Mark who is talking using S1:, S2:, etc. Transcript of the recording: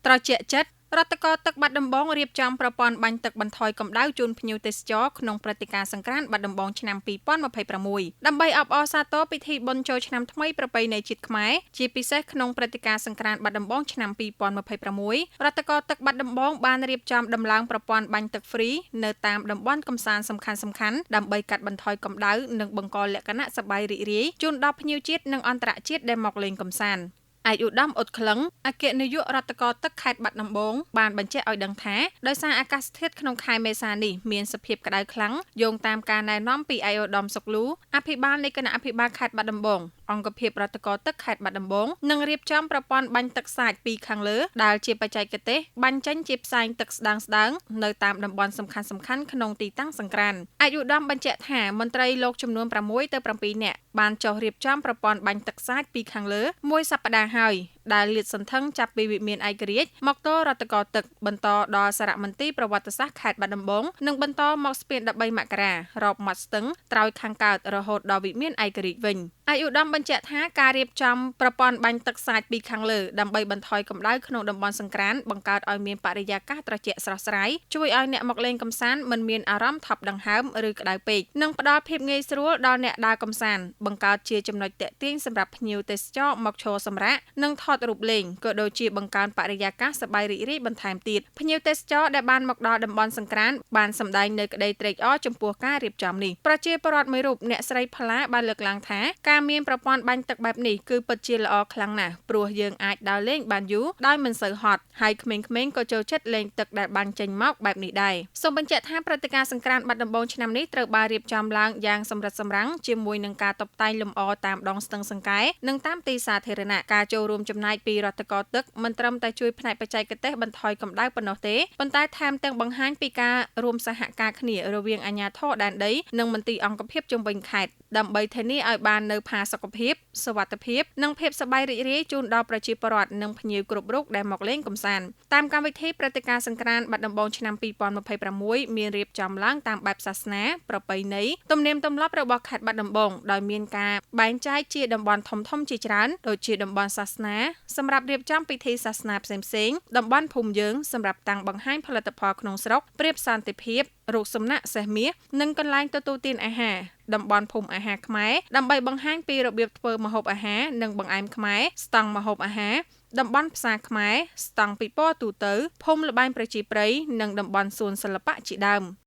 S1: ត្រជាក់ចិត្តរដ្ឋករទឹកបាត់ដំបងរៀបចំប្រព័ន្ធបាញ់ទឹកបន្ថយកម្ដៅជូនភ្ញៀវទេសចរក្នុងព្រឹត្តិការណ៍សង្ក្រាន្តបាត់ដំបងឆ្នាំ2026ដើម្បីអបអរសាទរពិធីបុណ្យចូលឆ្នាំថ្មីប្រពៃណីជាតិខ្មែរជាពិសេសក្នុងព្រឹត្តិការណ៍សង្ក្រាន្តបាត់ដំបងឆ្នាំ2026រដ្ឋករទឹកបាត់ដំបងបានរៀបចំដំឡើងប្រព័ន្ធបាញ់ទឹកហ្វ្រីនៅតាមតំបន់កម្សាន្តសំខាន់ៗដើម្បីកាត់បន្ថយកម្ដៅនិងបង្កលក្ខណៈសប្បាយរីករាយជូនដល់ភ្ញៀវជាតិនិងអន្តរជាតិដែលមកលេងកម្សាន្តឯកឧត្តមអ៊ុតក្លឹងអគ្គនាយករដ្ឋករទឹកខេត្តបាត់ដំបងបានបញ្ជាក់ឲ្យដឹងថាដោយសារអាកាសធាតុក្នុងខែមេសានេះមានសភាពក្តៅខ្លាំងយោងតាមការណែនាំពីឯកឧត្តមសុកលូអភិបាលនៃគណៈអភិបាលខេត្តបាត់ដំបងអង្គភាពរដ្ឋករទឹកខេត្តបាត់ដំបងនឹងរៀបចំប្រព័ន្ធបាញ់ទឹកសាចពីខាងលើដែលជាបច្ចេកទេសបាញ់ចេញជាផ្សែងទឹកស្ដើងៗនៅតាមតំបន់សំខាន់ៗក្នុងទីតាំងសង្ក្រាន្តឯកឧត្តមបញ្ជាក់ថាមន្ត្រីលោកចំនួន6ទៅ7នាក់បានចុះរៀបចំប្រព័ន្ធបាញ់ទឹកសាចពីខាងលើមួយសប្តាហ៍ហើយដែលលាតសន្ធឹងចាប់ពីវិមានឯករាជ្យមកទល់រដ្ឋករទឹកបន្តដល់សារមន្ទីរប្រវត្តិសាស្ត្រខេត្តបាត់ដំបងនិងបន្តមកស្ពាន13មករារ៉បមាត់ស្ទឹងត្រើយខាងកើតរហូតដល់វិមានឯករាជ្យវិញឯកឧត្តមបញ្ជាក់ថាការរៀបចំប្រព័ន្ធបាញ់ទឹកសាចពីខាងលើដើម្បីបន្ថយកម្ដៅក្នុងតំបន់សង្ក្រាន្តបង្កើតឲ្យមានបរិយាកាសត្រជាក់ស្រស់ស្រាយជួយឲ្យអ្នកមកលេងកម្សាន្តមិនមានអារម្មណ៍ថប់ដង្ហើមឬក្ដៅពេកនិងផ្ដល់ភាពងាយស្រួលដល់អ្នកដើរកម្សាន្តបង្កើតជាចំណុចទាក់ទាញសម្រាប់ភ្ញៀវទេសចរមកឈរសម្រាកនិងថតរូបលេងក៏ដូចជាបង្កើនបរិយាកាសសប្បាយរីករាយបន្ថែមទៀតភ្ញៀវទេសចរដែលបានមកដល់តំបន់សង្ក្រាន្តបានសម្ដែងនៅក្តីត្រេកអរចំពោះការរៀបចំនេះប្រជាពលរដ្ឋមួយរូបអ្នកស្រីផល្លាបានលើកឡើងថាការមានប្រព័ន្ធបាញ់ទឹកបែបនេះគឺពិតជាល្អខ្លាំងណាស់ព្រោះយើងអាចដើរលេងបានយូរដោយមិនសូវហត់ហើយក្មេងៗក៏ចូលចិត្តលេងទឹកដែលបាញ់ចេញមកបែបនេះដែរសូមបញ្ជាក់ថាព្រឹត្តិការណ៍សង្ក្រាន្តបាត់ដំបងឆ្នាំនេះត្រូវបានរៀបចំឡើងយ៉ាងសម្រិតសម្រាំងជាមួយនឹងការតុបតែងលម្អតាមដងស្ទឹងសង្កែនិងតាមទីសាធារណៈការចូលរួមចំណែកពីរដ្ឋករទឹកមិនត្រឹមតែជួយផ្នែកបច្ចេកទេសបន្ថយកម្ដៅប៉ុណ្ណោះទេប៉ុន្តែថែមទាំងបង្ហាញពីការរួមសហការគ្នារវាងអាជ្ញាធរដែនដីនិងមន្ទីរអង្គភាពជុំវិញខេត្តដើម្បីធានាឲ្យបាននូវផាសុកភាពសុវត្ថិភាពនិងភាពសប្បាយរីករាយជូនដល់ប្រជាពលរដ្ឋនិងភ្ញៀវគ្រប់រូបដែលមកលេងកម្សាន្តតាមកម្មវិធីព្រឹត្តិការណ៍សង្ក្រាន្តបាត់ដំបងឆ្នាំ2026មានរៀបចំឡើងតាមបែបសាសនាប្រពៃណីទំនៀមទម្លាប់របស់ខេត្តបាត់ដំបងដោយមានការបែងចែកជាតំបន់ធំៗជាច្រើនដូចជាតំបន់សាសនាសម្រាប់រៀបចំពិធីសាសនាផ្សេងៗតំបន់ភូមិយើងសម្រាប់តាំងបង្ហាញផលិតផលក្នុងស្រុកប្រៀបសន្តិភាពរូបសំណាកសេះមាសនិងកន្លែងទទួលទានអាហារតំបន់ភូមិអាហារខ្មែរដើម្បីបង្ហាញពីរបៀបធ្វើម្ហូបអាហារនិងបង្អែមខ្មែរស្តង់ម្ហូបអាហារតំបន់ផ្សារខ្មែរស្តង់ពិព័រណ៍ទូទៅភូមិល្បែងប្រជាប្រិយនិងតំបន់សួនសិល្បៈជាដើម។